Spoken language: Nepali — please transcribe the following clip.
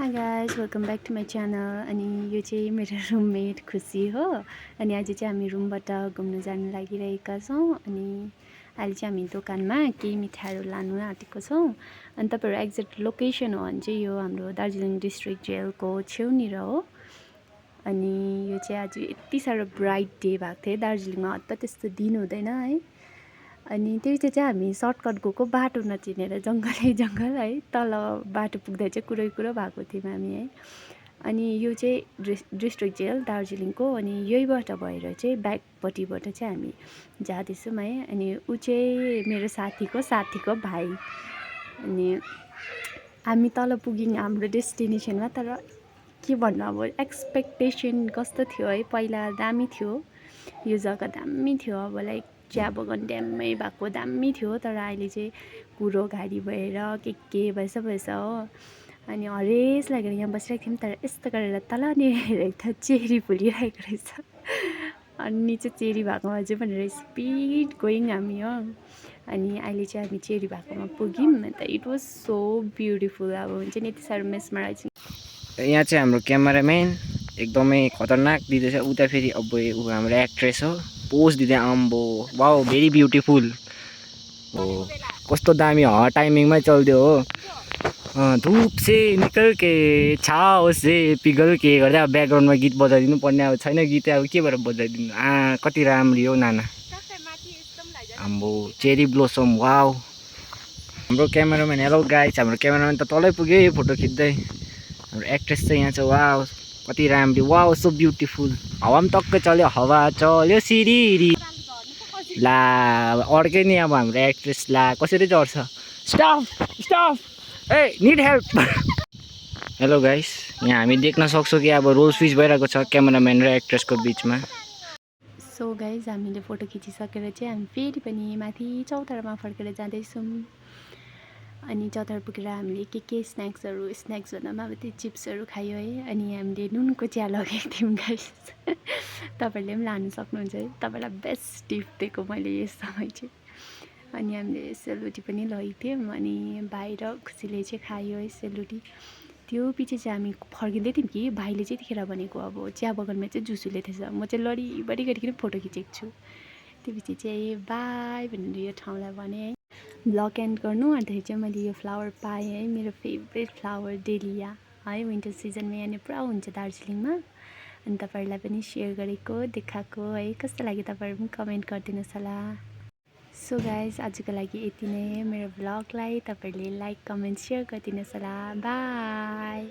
High guys welcome back to my channel. अनि यो चाहिँ मेरो रुममेट खुसी हो। अनि आज चाहिँ हामी रुमबाट घुम्न जानु लागिरहेका छौँ। अनि अहिले चाहिँ हामी दोकानमा केही मिठाईहरू लानु आँटेको छौँ। अनि तपाईँहरू एक्ज्याक्ट लोकेसन हो भने चाहिँ यो हाम्रो दार्जिलिङ डिस्ट्रिक्ट जेलको छेउनिर हो। अनि यो चाहिँ आज यति साह्रो ब्राइट डे भएको थियो दार्जिलिङमा, हत्त त्यस्तो दिन हुँदैन है। अनि त्यो चाहिँ हामी सर्टकट गएको, बाटो नचिनेर जङ्गल है, तल बाटो पुग्दा चाहिँ कुरै भएको थियौँ हामी है। अनि यो चाहिँ डिस्ट्रिक्ट जेल दार्जिलिङको, अनि यहीबाट भएर चाहिँ ब्याकपट्टिबाट चाहिँ हामी जाँदैछौँ है। अनि ऊ चाहिँ मेरो साथीको भाइ। अनि हामी तल पुग्यौँ हाम्रो डेस्टिनेसनमा, तर के भन्नु अब एक्सपेक्टेसन कस्तो थियो है। पहिला दामी थियो, यो जग्गा दामी थियो, अब लाइक चिया बगान ड्याम्मै भएको दामी थियो। तर अहिले चाहिँ कुरो घारी भएर के भएछ हो। अनि हरेस लागेर यहाँ बसिरहेको थियौँ, तर यस्तो गरेर तलनिर हेरेको त चेरी फुलिरहेको रहेछ। अनि चाहिँ चेरी भएकोमा चाहिँ भनेर स्पिड गयौँ हामी हो। अनि अहिले चाहिँ हामी चेरी भएकोमा पुग्यौँ। अन्त इट वाज सो ब्युटिफुल। अब हुन्छ नि यति साह्रो मेस्मराइजिङ। यहाँ चाहिँ हाम्रो क्यामेराम्यान एकदमै खतरनाक दिँदैछ। उता फेरि अब ऊ हाम्रो एक्ट्रेस हो, पोज दिँदै आम्बो वाउ भेरी ब्युटिफुल हो। कस्तो दामी टाइमिङमै चल्दियो हो। धुप से निकल के छाओ से पिघल के गर्दै अब ब्याकग्राउन्डमा गीत बजाइदिनु पर्ने। अब छैन गीत, अब के भएर बजाइदिनु। कति राम्री हो नाना। आम्बो चेरी ब्लोसम वाउ। हाम्रो क्यामेराम्यान, हेलो गाइस, हाम्रो क्यामेराम्यान त तलै पुग्यो यो फोटो खिच्दै। हाम्रो एक्ट्रेस चाहिँ यहाँ छ, वाउ कति राम्री, वाउ सो ब्युटिफुल। हावा पनि टक्कै चल्यो, हावा चल्यो सिरिरी ला। अड्कै नि अब हाम्रो एक्ट्रेस ला कसरी चढ्छ। स्टप ए निड हेल्प। हेलो गाइस, यहाँ हामी देख्न सक्छौँ कि अब रोल स्विच भइरहेको छ क्यामेराम्यान र एक्ट्रेसको बिचमा। सो गाइज हामीले फोटो खिचिसकेर चाहिँ हामी फेरि पनि माथि चौतारामा फर्केर जाँदैछौँ। अनि चौतारा पुगेर हामीले के स्न्याक्सहरू भन्दामा अब त्यो चिप्सहरू खायो है। अनि हामीले नुनको चिया लगेको थियौँ गाइस। तपाईँहरूले पनि लानु सक्नुहुन्छ है, तपाईँलाई बेस्ट टिप दिएको मैले यस समय चाहिँ। अनि हामीले सेलरोटी पनि लगेको थियौँ। अनि भाइ र खुसीले चाहिँ खायो है सेलरोटी। त्यो पछि चाहिँ हामी फर्किँदै थियौँ कि भाइले चाहिँ यतिखेर भनेको अब चिया बगानमा चाहिँ जुसुले थिएछ। म चाहिँ लडीबडी गरिकन फोटो खिचेको छु। त्यो पछि चाहिँ बाई भनेर यो ठाउँलाई भने है, ब्लग एन्ड गर्नु। अन्तखेरि चाहिँ मैले यो फ्लावर पाएँ है, मेरो फेभरेट फ्लावर डेलिया है। विन्टर सिजनमा यहाँनिर पुरा हुन्छ दार्जिलिङमा। अनि तपाईँहरूलाई पनि सेयर गरेको देखाएको है। कस्तो लाग्यो तपाईँहरू पनि कमेन्ट गरिदिनुहोस् होला। सो गाइज आजको लागि यति नै। मेरो ब्लगलाई तपाईँहरूले लाइक कमेन्ट सेयर गरिदिनुहोस् होला। बाई।